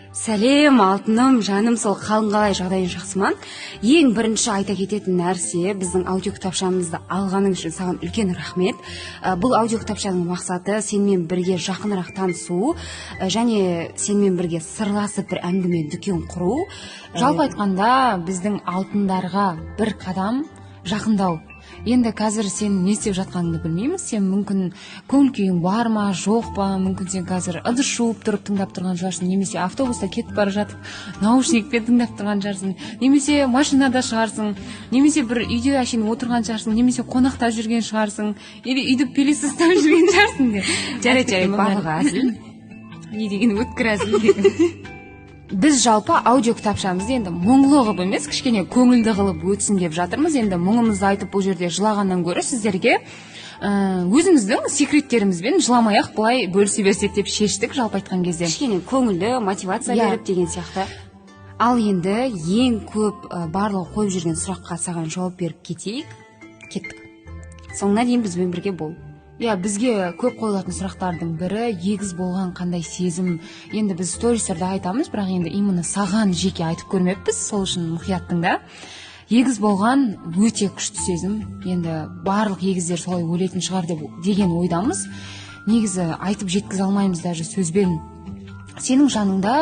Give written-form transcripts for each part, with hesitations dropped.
Сәлем, алтыным, жаным, сол қалың қалай, жағдайың жақсы ма? Ең бірінші айта кететін нәрсе, біздің аудио кітапшамызды алғаның үшін саған үлкен рахмет. Бұл аудио кітапшаның мақсаты сенімен бірге жақынырақ танысу және сенімен бірге сырласып, бір әңгіме дүкен құру. Жалпы айтқанда, біздің алтындарға бір қадам жақындау. Енді қазір сен не істеп жатқаныңды білмейміз. Сен мүмкін көңіл күйің бар ма, жоқ па, мүмкін сен қазір ыдыс жуып тұрып тыңдап тұрған шығарсың, немесе автобуста кетіп бара жатып наушникпен тыңдап тұрған шығарсың, немесе машинада шығарсың, немесе бір үйде әшейін отырған шығарсың, немесе қонақта жүрген шығарсың, или үйді пылесостап жүрген шығарсың деп. Жарайды, барлығы әзіл. Не деген өткір әзіл деген. Біз жалпы аудио кітапшамызды енді мұңлы қылып емес, кішкене көңілді қылып өтсін деп жатырмыз. Енді мұңымызды айтып, бұл жерде жылағаннан гөрі, сіздерге өзіміздің секреттерімізбен жыламай ақ былай бөлісе берсек деп шештік, жалпы айтқан кезде. Кішкене көңілді, мотивация Иә. беріп деген сияқты. Ал енді ең көп барлығы қойып жүрген сұраққа саған жауап беріп кетейік. Кеттік, соңына дейін бізбен бірге бол. Иә, бізге көп қойылатын сұрақтардың бірі: егіз болған қандай сезім? Енді біз стористерде айтамыз, бірақ енді именно саған жеке айтып көрмеппіз, сол үшін мұқият тыңда. Егіз болған өте күшті сезім. Енді барлық егіздер солай ойлайтын шығар деп деген ойдамыз. Негізі айтып жеткізе алмаймыз даже сөзбен. Сенің жаныңда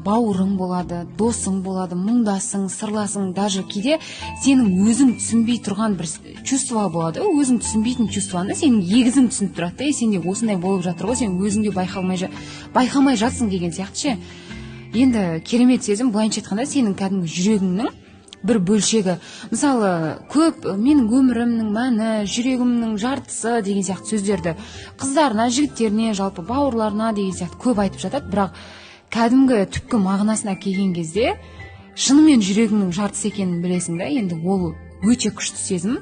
бауырың болады, досың болады, мұңдасың, сырласың. Даже кейде сенің өзің түсінбей тұрған бір чувство болады, өзің түсінбейтін чувствоны сенің егізің түсініп тұрады да: «Ей, сенде осындай болып жатыр ғой, сен өзің де байқамай жатсың» деген сияқты ше. Енді керемет сезім. Былайынша айтқанда, сенің кәдімгі жүрегіңнің бір бөлшегі. Мысалы, көп «менің өмірімнің мәні», «жүрегімнің жартысы» деген сияқты сөздерді қыздарына, жігіттеріне, жалпы бауырларына деген сияқты көп айтып жатады. Бірақ кәдімгі түпкі мағынасына келген кезде шынымен жүрегіңнің жартысы екенін білесің да. Енді ол өте күшті сезім.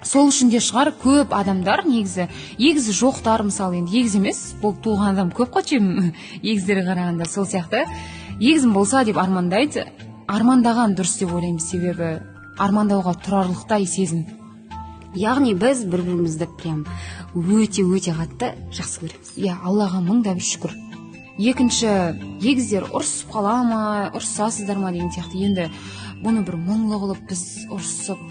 Сол үшін де шығар, көп адамдар, негізі егізі жоқтар, мысалы, енді егіз емес болып туылған адам көп қой, чем егіздерге қарағанда, сол сияқты егізім болса деп армандайды. Армандаған дұрыс деп ойлаймын, себебі армандауға тұрарлықтай сезім. Яғни біз бір бірімізді прям өте өте қатты жақсы көреміз. Иә, Аллаға мың да бір шүкір. Екінші: егіздер ұрысып қала ма, ұрысасыздар ма деген сияқты. Енді бұны бір мұңлы қылып, біз ұрысып,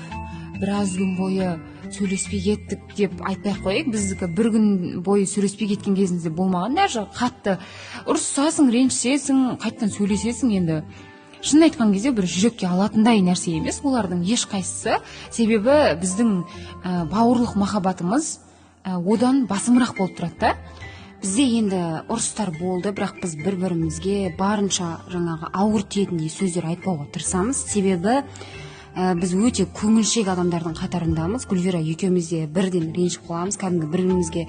біраз күн бойы сөйлеспей кеттік деп айтпай ақ қояйық. Біздікі бір күн бойы сөйлеспей кеткен кезіміз де болмаған. Даже қатты ұрысасың, ренжісесің, қайтадан сөйлесесің. Енді шынын айтқан кезде, бір жүрекке алатындай нәрсе емес олардың ешқайсысы, себебі біздің бауырлық махаббатымыз одан басымырақ болып тұрады да. Бізде енді ұрыстар болды, бірақ біз бір бірімізге барынша жаңағы ауыр тиетіндей сөздер айтпауға тырысамыз, себебі біз өте көңілшек адамдардың қатарындамыз. Гүлвира екеуміз де бірден ренжіп қаламыз. Кәдімгі бір бірімізге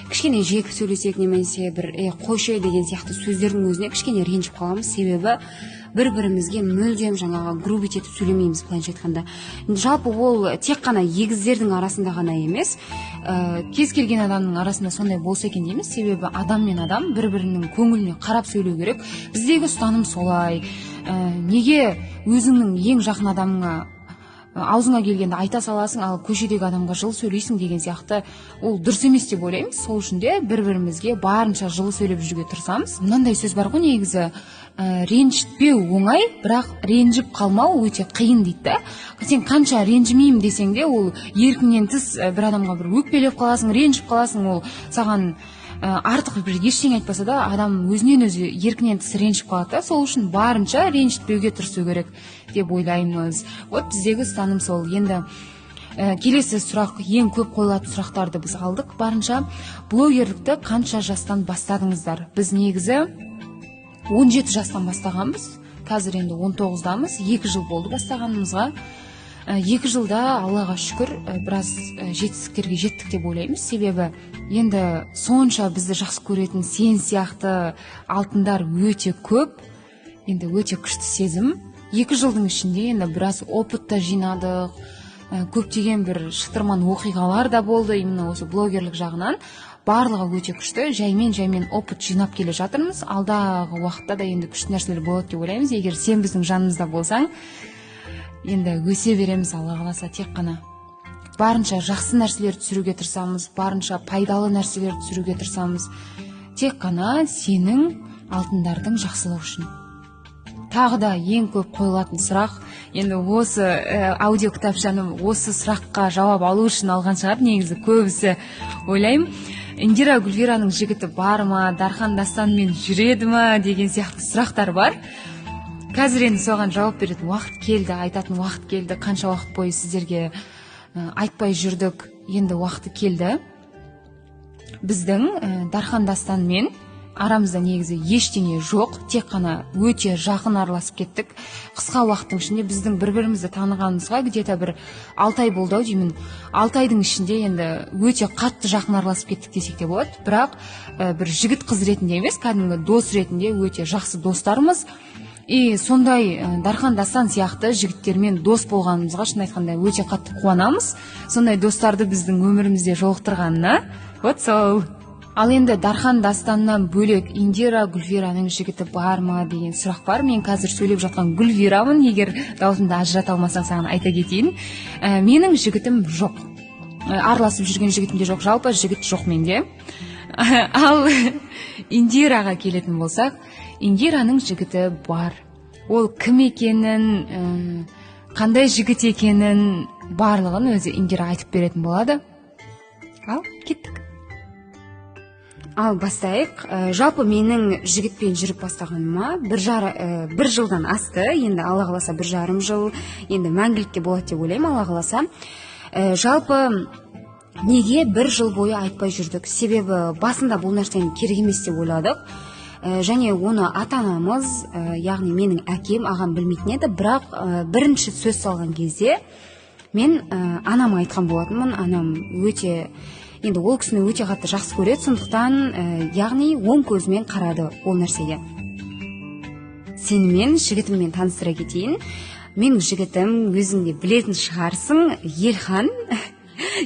кішкене жекіп сөйлесек немесе бір «е, қойшы» деген сияқты сөздердің өзіне кішкене ренжіп қаламыз, себебі бір бірімізге мүлдем жаңағы грубить етіп сөйлемейміз, былайынша айтқанда. Жалпы ол тек қана егіздердің арасында ғана емес, кез келген адамның арасында сондай болса екен дейміз, себебі адам мен адам бір бірінің көңіліне қарап сөйлеу керек. Біздегі ұстаным солай. Неге өзіңнің ең жақын адамыңа аузыңа келгенді айта саласың, ал көшедегі адамға жылы сөйлейсің деген сияқты, ол дұрыс емес деп ойлаймыз. Сол үшін де бір бірімізге барынша жылы сөйлеп жүруге тырысамыз. Мынандай сөз бар ғой негізі, ренжітпеу оңай, бірақ ренжіп қалмау өте қиын дейді да. Сен қанша ренжімеймін десең де, ол еркіңнен тыс бір адамға бір өкпелеп қаласың, ренжіп қаласың. Ол саған артық бір ештеңе айтпаса да, адам өзінен өзі еркінен тыс ренжіп қалады да. Сол үшін барынша ренжітпеуге тырысу керек деп ойлаймыз. Вот біздегі ұстаным сол. Енді келесі сұрақ, ең көп қойылатын сұрақтарды біз алдық барынша. Блогерлікті қанша жастан бастадыңыздар? Біз негізі 17 жастан бастағанбыз, қазір енді 19-дамыз, 2 жыл болды бастағанымызға. 2 жылда, Аллаға шүкір, біраз жетістіктерге жеттік деп ойлаймыз, себебі енді сонша бізді жақсы көретін сен сияқты алтындар өте көп. Енді өте күшті сезім. 2 жылдың ішінде енді біраз опыт та жинадық, көптеген бір шытырман оқиғалар да болды именно осы блогерлік жағынан. Барлығы өте күшті, жаймен жаймен опыт жинап келе жатырмыз. Алдағы уақытта да енді күшті нәрселер болады деп ойлаймыз. Егер сен біздің жанымызда болсаң, енді өсе береміз, Алла қаласа. Тек қана барынша жақсы нәрселер түсіруге тырысамыз, барынша пайдалы нәрселер түсіруге тырысамыз. Тек қана сенің Алтындардың жақсылығы үшін. Тағы да ең көп қойылатын сұрақ, енді осы аудио кітапшаны осы сұраққа жауап алу үшін алған шығар негізі көбісі, ойлаймын. Индира Гүлвираның жігіті бар ма, Дархан Дастанмен жүреді ма деген сияқты сұрақтар бар. Қазір енді соған жауап беретін уақыт келді, айтатын уақыт келді. Қанша уақыт бойы сіздерге айтпай жүрдік, енді уақыты келді. Біздің Дархан Дастанмен арамызда негізі ештеңе жоқ, тек қана өте жақын араласып кеттік. Қысқа уақыттың ішінде біздің бір-бірімізді танығанымызға где-то бір 6 ай болды ау деймін. 6 айдың ішінде енді өте қатты жақын араласып кеттік десек те болады. Бірақ бір жігіт қыз ретінде емес, кәдімгі дос ретінде өте жақсы достармыз. И сондай Дархан Дастан сияқты жігіттермен дос болғанымызға шын айтқанда өте қатты қуанамыз. Сондай достарды біздің өмірімізде жолықтырғанына. Вот сол. Ал енді Дархан Дастаннан бөлек Индира Гүлвираның жігіті бар ма деген сұрақ бар. Мен қазір сөйлеп жатқан Гүлвирамын, егер даусымды ажырата алмасаң саған айта кетейін. Менің жігітім жоқ. Араласып жүрген жігітім де жоқ, жалпы жігіт жоқ менде. Ал Индираға келетін болсақ, Индираның жігіті бар. Ол кім екенін, қандай жігіт екенін барлығын өзі Индира айтып беретін болады. Ал кеттік. Ал бастайық. Жалпы менің жігітпен жүріп бастағаныма бір жылдан асты. Енді Алла қаласа 1,5 жыл, енді мәңгілікке болады деп ойлаймын, Алла қаласа. Жалпы неге бір жыл бойы айтпай жүрдік? Себебі басында бұл нәрсені керек емес деп ойладық. Және оны ата-анамыз, яғни менің әкем, ағам білмейтін еді. Бірақ бірінші сөз салған кезде мен анама айтқан болатынмын. Анам өте, енді ол кісіні өте қатты жақсы көреді, сондықтан яғни оң көзімен қарады ол нәрсеге. Сенімен жігітіммен таныстыра кетейін. Менің жігітім, өзің де білетін шығарсың, Елхан.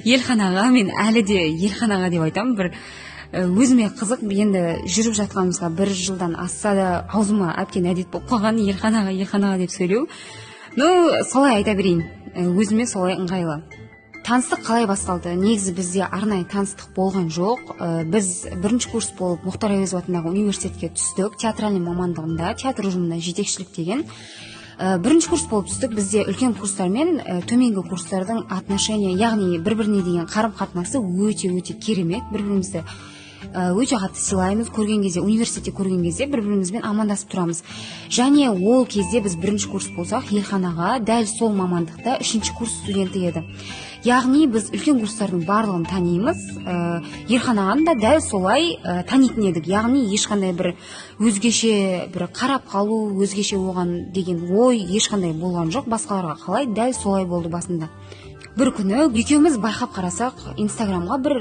Елхан аға, мен әлі де Елхан аға деп айтамын. Бір өзіме қызық, енді жүріп жатқанымызға бір жылдан асса да аузыма әбден әдет болып қалған Елхан аға, Елхан аға деп сөйлеу. Ну, солай айта берейін, өзіме солай ыңғайлы. Таныстық қалай басталды? Негізі бізде арнайы таныстық болған жоқ. Біз бірінші курс болып Мұхтар Әуезов атындағы университетке түстік, театральный мамандығында, театр ұжымында жетекшілік деген. Бірінші курс болып түстік. Бізде үлкен курстар мен төменгі курстардың отношения, яғни бір-біріне деген қарым-қатынасы өте-өте керемет. Бір-бірімізді өте қатты сыйлаймыз. Көрген кезде, университетте көрген кезде бір-бірімізбен амандасып тұрамыз. Және ол кезде біз бірінші курс болсақ, Елхан аға дәл сол мамандықта үшінші курс студенті еді. Яғни біз үлкен курстардың барлығын танимыз. Елхан ағаны да дәл солай танитын едік. Яғни ешқандай бір өзгеше бір қарап қалу, өзгеше оған деген ой ешқандай болған жоқ. Басқаларға қалай, дәл солай болды басында. Бір күні екеуміз байқап қарасақ, Инстаграмға бір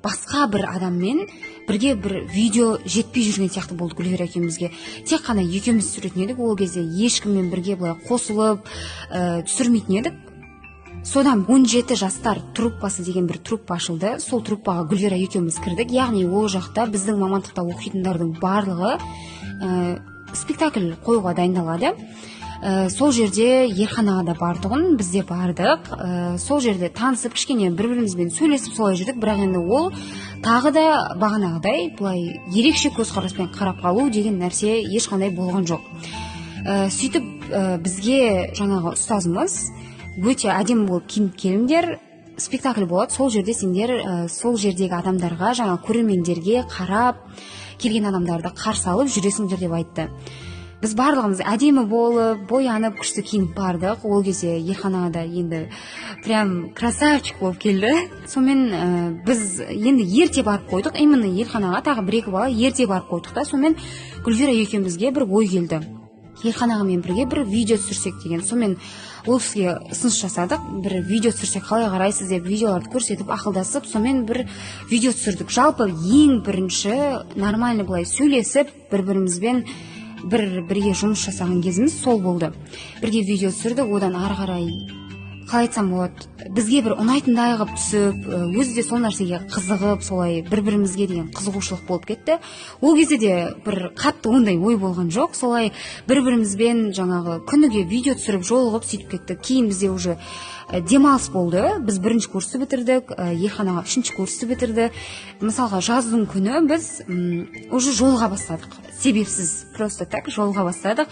басқа бір адаммен бірге бір видео жетпей жүрген сияқты болды Гүлвира екеумізге. Тек қана екеуміз түсіретін едік. Ол кезде ешкіммен бірге былай қосылып түсірмейтін едік. Содан 17 жастар труппасы деген бір труппа ашылды. Сол труппаға Гүлвира екеуміз кірдік. Яғни ол жақта біздің мамандықта оқитындардың барлығы спектакль қоюға дайындалады. Сол жерде Елхан аға да бар тұғын, біз де бардық. Сол жерде танысып, кішкене бір-бірімізбен сөйлесіп солай жүрдік. Бірақ енді ол тағы да бағанағыдай былай ерекше көзқараспен қарап қалу деген нәрсе ешқандай болған жоқ. Сөйтіп бізге жаңағы ұстазымыз өте әдемі болып киініп келіңдер, спектакль болады, сол жерде сендер сол жердегі адамдарға, жаңа көрермендерге қарап, келген адамдарды қарсы алып жүресіңдер деп айтты. Біз барлығымыз әдемі болып, боянып, күшті киініп бардық. Ол кезде Елхан аға да енді прям красавчик болып келді. Сонымен біз енді ерте барып қойдық. Именно Елхан аға тағы бір-екі бала ерте барып қойдық та. Сонымен Гүлвира екеумізге бір ой келді. Елхан ағамен бірге бір видео түсірсек деген. Сонымен ол кісіге ұсыныс жасадық. Бір видео түсірсек қалай қарайсыз деп видеоларды көрсетіп, ақылдасып, сонымен бір видео түсірдік. Жалпы ең бірінші нормально былай сөйлесіп, бір-бірімізбен бірге жұмыс жасаған кезіміз сол болды. Бірге видео түсірдік, одан ары қарай Қалай айтсам болады, бізге бір ұнайтындай қылып түсіп, өзі де сол нәрсеге қызығып, солай бір бірімізге деген қызығушылық болып кетті. Ол кезде де бір қатты ондай ой болған жоқ, солай бір бірімізбен жаңағы күніге видео түсіріп, жолығып, сөйтіп кеттік. Кейін бізде уже демалыс болды, біз бірінші курсты бітірдік, Елхан аға үшінші курсты бітірді. Мысалға, жаздың күні біз уже жолыға бастадық, себепсіз, просто так жолыға бастадық,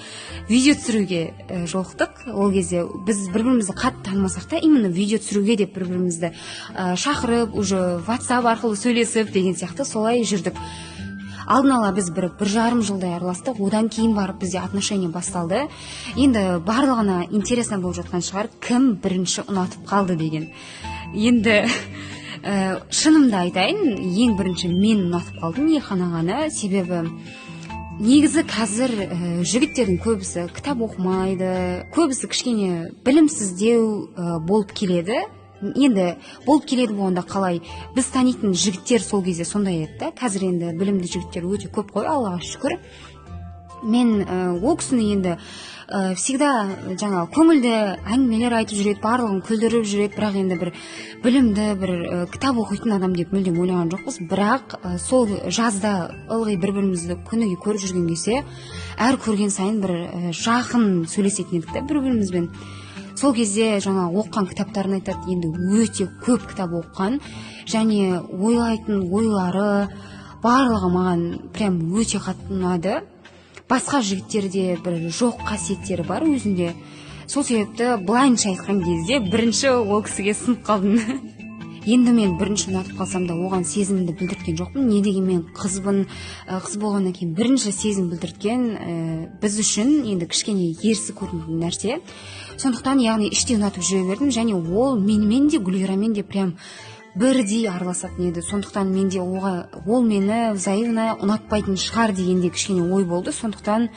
видео түсіруге жолықтық. Ол кезде біз бір бірімізді қатты танымасақ та, именно видео түсіруге деп бір бірімізді шақырып, уже WhatsApp арқылы сөйлесіп деген сияқты, солай жүрдік. Алдын ала біз бір жарым жылдай араластық, одан кейін барып бізде отношения басталды. Енді барлығына интересно болып жатқан шығар, кім бірінші ұнатып қалды деген. Енді шынымды айтайын, ең бірінші мен ұнатып қалдым Елхан ағаны. Себебі негізі қазір жігіттердің көбісі кітап оқымайды, көбісі кішкене білімсіздеу болып келеді. Енді болып келеді болғанда қалай, біз танитын жігіттер сол кезде сондай еді да. Қазір енді білімді жігіттер өте көп қой, Аллаға шүкір. Мен ол кісіні енді всегда жаңағы көңілді әңгімелер айтып жүреді, барлығын күлдіріп жүреді, бірақ енді бір білімді, бір кітап оқитын адам деп мүлдем ойлаған жоқпыз. Бірақ сол жазда ылғи бір бірімізді күніге көріп жүрген кезде, әр көрген сайын бір жақын сөйлесетін едік та бір бірімізбен. Сол кезде жаңа оқыған кітаптарын айтады, енді өте көп кітап оқыған, және ойлайтын ойлары барлығы маған прям өте қатты ұнады. Басқа жігіттерде бір жоқ қасиеттері бар өзінде. Сол себепті былайынша айтқан кезде бірінші ол кісіге сынып қалдым. Енді мен бірінші ұнатып қалсам да, оған сезімімді білдірткен жоқпын. Не дегенмен қызбын, қыз болғаннан кейін бірінші сезім білдірткен біз үшін енді кішкене ерсі көрінетін нәрсе. Сондықтан, яғни, іштей ұнатып жүре бердім, және ол менімен де, Гүлвирамен де прям бірдей араласатын еді. Сондықтан менде оға, ол мені взаимно ұнатпайтын шығар дегенде кішкене ой болды. Сондықтан,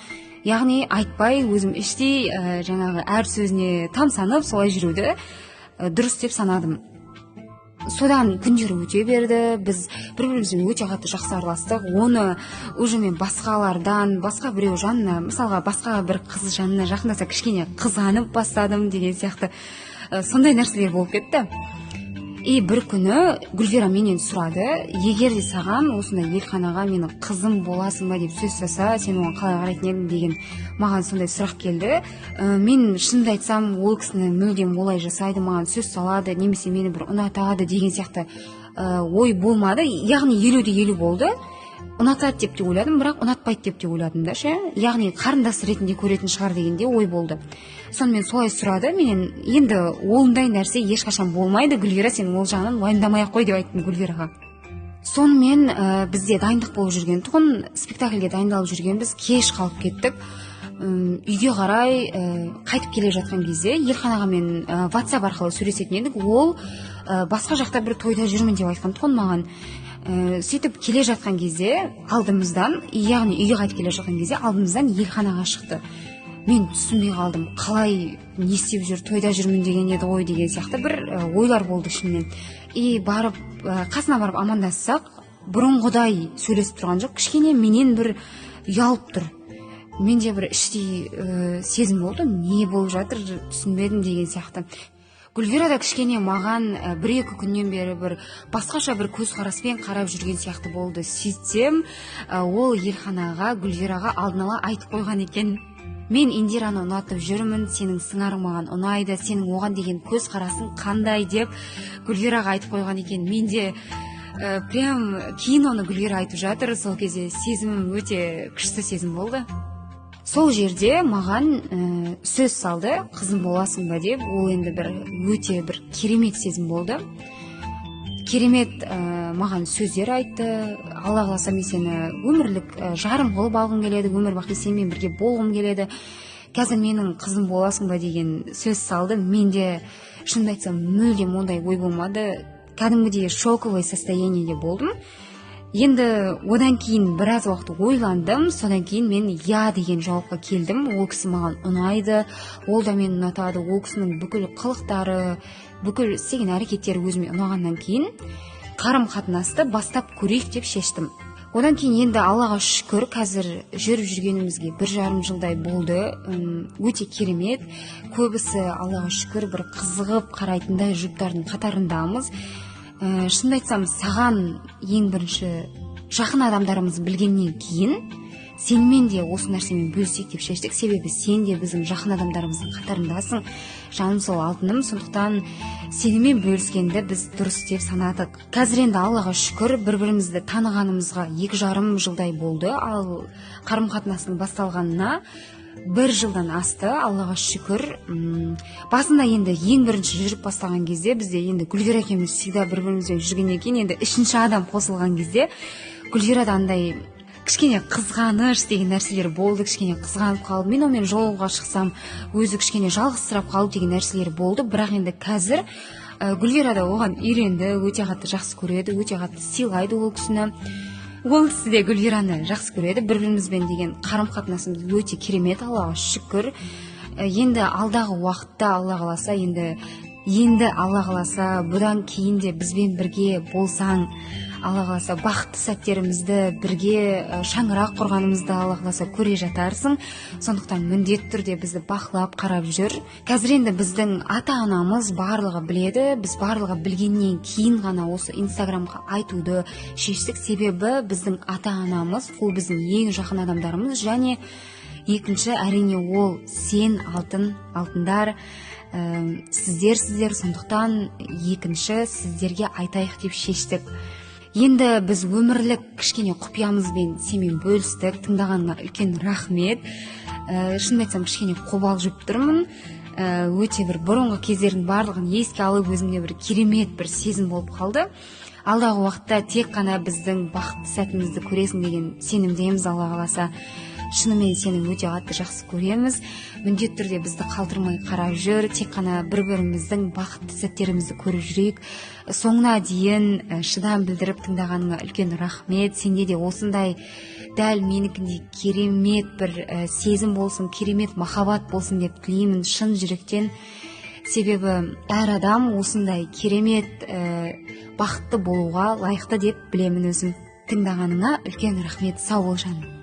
яғни, айтпай, өзім іштей жаңағы әр сөзіне тамсанып, солай жүруді дұрыс деп санадым. Содан күндер өте берді, біз бір бірімізбен өте қатты жақсы араластық. Оны уже мен басқалардан, басқа біреу жанына, мысалға, басқа бір қыз жанына жақындаса, кішкене қызғанып бастадым деген сияқты, сондай нәрселер болып кетті. И бір күні Гүлвира менен сұрады: «Егер де саған осындай Елхан аға менің қызым боласың ба деп сөз салса, сен оған қалай қарайтын едің?» деген маған сондай сұрақ келді. Мен шынымды айтсам, ол кісіні мүлдем олай жасайды, маған сөз салады немесе мені бір ұнатады деген сияқты ой болмады. Яғни 50:50 болды. Ұнатады деп те ойладым, бірақ ұнатпайды деп те ойладым да ше. Яғни қарындас ретінде көретін шығар деген де ой болды. Сонымен солай сұрады менен. «Енді ондай нәрсе ешқашан болмайды, Гүлвира, сен ол жағынан уайымдамай ақ қой», — деп айттым Гүлвираға. Сонымен бізде дайындық болып жүрген тұғын, спектакльге дайындалып жүргенбіз, кеш қалып кеттік. Үйге қарай қайтып келе жатқан кезде Елхан ағамен WhatsApp арқылы сөйлесетін едік. Ол басқа жақта бір тойда жүрмін деп айтқан тұғын маған. Сөйтіп келе жатқан кезде алдымыздан, яғни үйге қайтып келе жатқан кезде алдымыздан Елхан аға шықты. Мен түсінбей қалдым, қалай, не істеп жүр, тойда жүрмін деген еді ғой деген сияқты бір ойлар болды ішімнен. И барып, қасына барып амандассақ, бұрынғыдай сөйлесіп тұрған жоқ, кішкене менен бір ұялып тұр. Менде бір іштей сезім болды, не болып жатыр, түсінбедім деген сияқты. Гүлвира да кішкене маған бір екі күннен бері бір басқаша бір көзқараспен қарап жүрген сияқты болды. Сөйтсем, ол Елхан аға Гүлвираға алдын ала айтып қойған екен: «Мен Индираны ұнатып жүрмін, сенің сыңарың маған ұнайды, сенің оған деген көзқарасың қандай?» — деп Гүлвираға айтып қойған екен. Мен де прям кейін оны Гүлвира айтып жатыр. Сол кезде сезімім өте күшті сезім болды. Сол жерде маған сөз салды, «Қызым боласың ба?» деп. Ол енді бір өте бір керемет сезім болды, керемет. Маған сөздер айтты: «Алла қаласа, мен сені өмірлік жарым қылып алғым келеді, өмір бақи сенімен бірге болғым келеді, қазір менің қызым боласың ба?» деген сөз салды. Менде, шынымды айтсам, мүлдем ондай ой болмады, кәдімгідей шоковый состояние де болдым. Енді одан кейін біраз уақыт ойландым. Содан кейін мен «иә» деген жауапқа келдім. Ол кісі маған ұнайды, ол да мені ұнатады. Ол кісінің бүкіл қылықтары, бүкіл істеген әрекеттері өзіме ұнағаннан кейін, қарым қатынасты бастап көрейік деп шештім. Одан кейін енді Аллаға шүкір, қазір жүріп жүргенімізге 1,5 жылдай болды. Өте керемет. Көбісі Аллаға шүкір бір қызығып қарайтындай жұптардың қатарындамыз. Шынымды айтсам, саған ең бірінші жақын адамдарымыз білгеннен кейін сенімен де осы нәрсемен бөлісейік деп шештік. Себебі сен де біздің жақын адамдарымыздың қатарындасың, жаным сол, алтыным. Сондықтан сенімен бөліскенді біз дұрыс деп санадық. Қазір енді Аллаға шүкір, бір-бірімізді танығанымызға 2,5 жылдай болды, ал қарым-қатынастың басталғанына 1 жылдан асты, Аллаға шүкір. Басында енді ең бірінші жүріп бастаған кезде бізде енді Гүлвира екеуміз всегда бір-бірімізбен жүргеннен кейін енді үшінші адам қосылған кезде Гүлвирада андай кішкене қызғаныш деген нәрселер болды, кішкене қызғанып қалып, мен онымен жолға шықсам өзі кішкене жалғызсырап қалу деген нәрселер болды. Бірақ енді қазір Гүлвира да оған үйренді, өте қатты жақсы көреді, өте қатты сыйлайды ол кісіні. Ол кісі де Гүлвираны жақсы көреді. Бір-бірімізбен деген қарым-қатынасымыз өте керемет, Аллаға шүкір. Енді алдағы уақытта Алла қаласа, енді Алла қаласа, бұдан кейін де бізбен бірге болсаң, Алла қаласа, бақытты сәттерімізді бірге, шаңырақ құрғанымызды Алла қаласа көре жатарсың. Сондықтан міндетті түрде бізді бақылап қарап жүр. Қазір енді біздің ата-анамыз барлығы біледі. Біз барлығы білгеннен кейін ғана осы Инстаграмға айтуды шештік. Себебі біздің ата-анамыз ол біздің ең жақын адамдарымыз, және екінші әрине ол сен, алтын, алтындар, сіздер, сондықтан екінші сіздерге айтайық деп шештік. Енді біз өмірлік кішкене құпиямызбен сенімен бөлістік. Тыңдағаныңа үлкен рахмет. Шынымды айтсам, кішкене қобалжып тұрмын. Өте бір бұрынғы кездердің барлығын еске алып, өзімде бір керемет бір сезім болып қалды. Алдағы уақытта тек қана біздің бақытты сәтімізді көресің деген сенімдеміз, Алла қаласа. Шынымен сені өте қатты жақсы көреміз. Міндетті түрде бізді қалдырмай қарап жүр. Тек қана бір-біріміздің бақытты сәттерімізді көріп жүрейік. Соңына дейін шыдам білдіріп тыңдағаныңа үлкен рахмет. Сенде де осындай дәл менікіндей керемет бір сезім болсын, керемет махаббат болсын деп тілеймін шын жүректен. Себебі әр адам осындай керемет бақытты болуға лайықты деп білемін өзім. Тыңдағаныңа үлкен рахмет. Сау бол, жаным.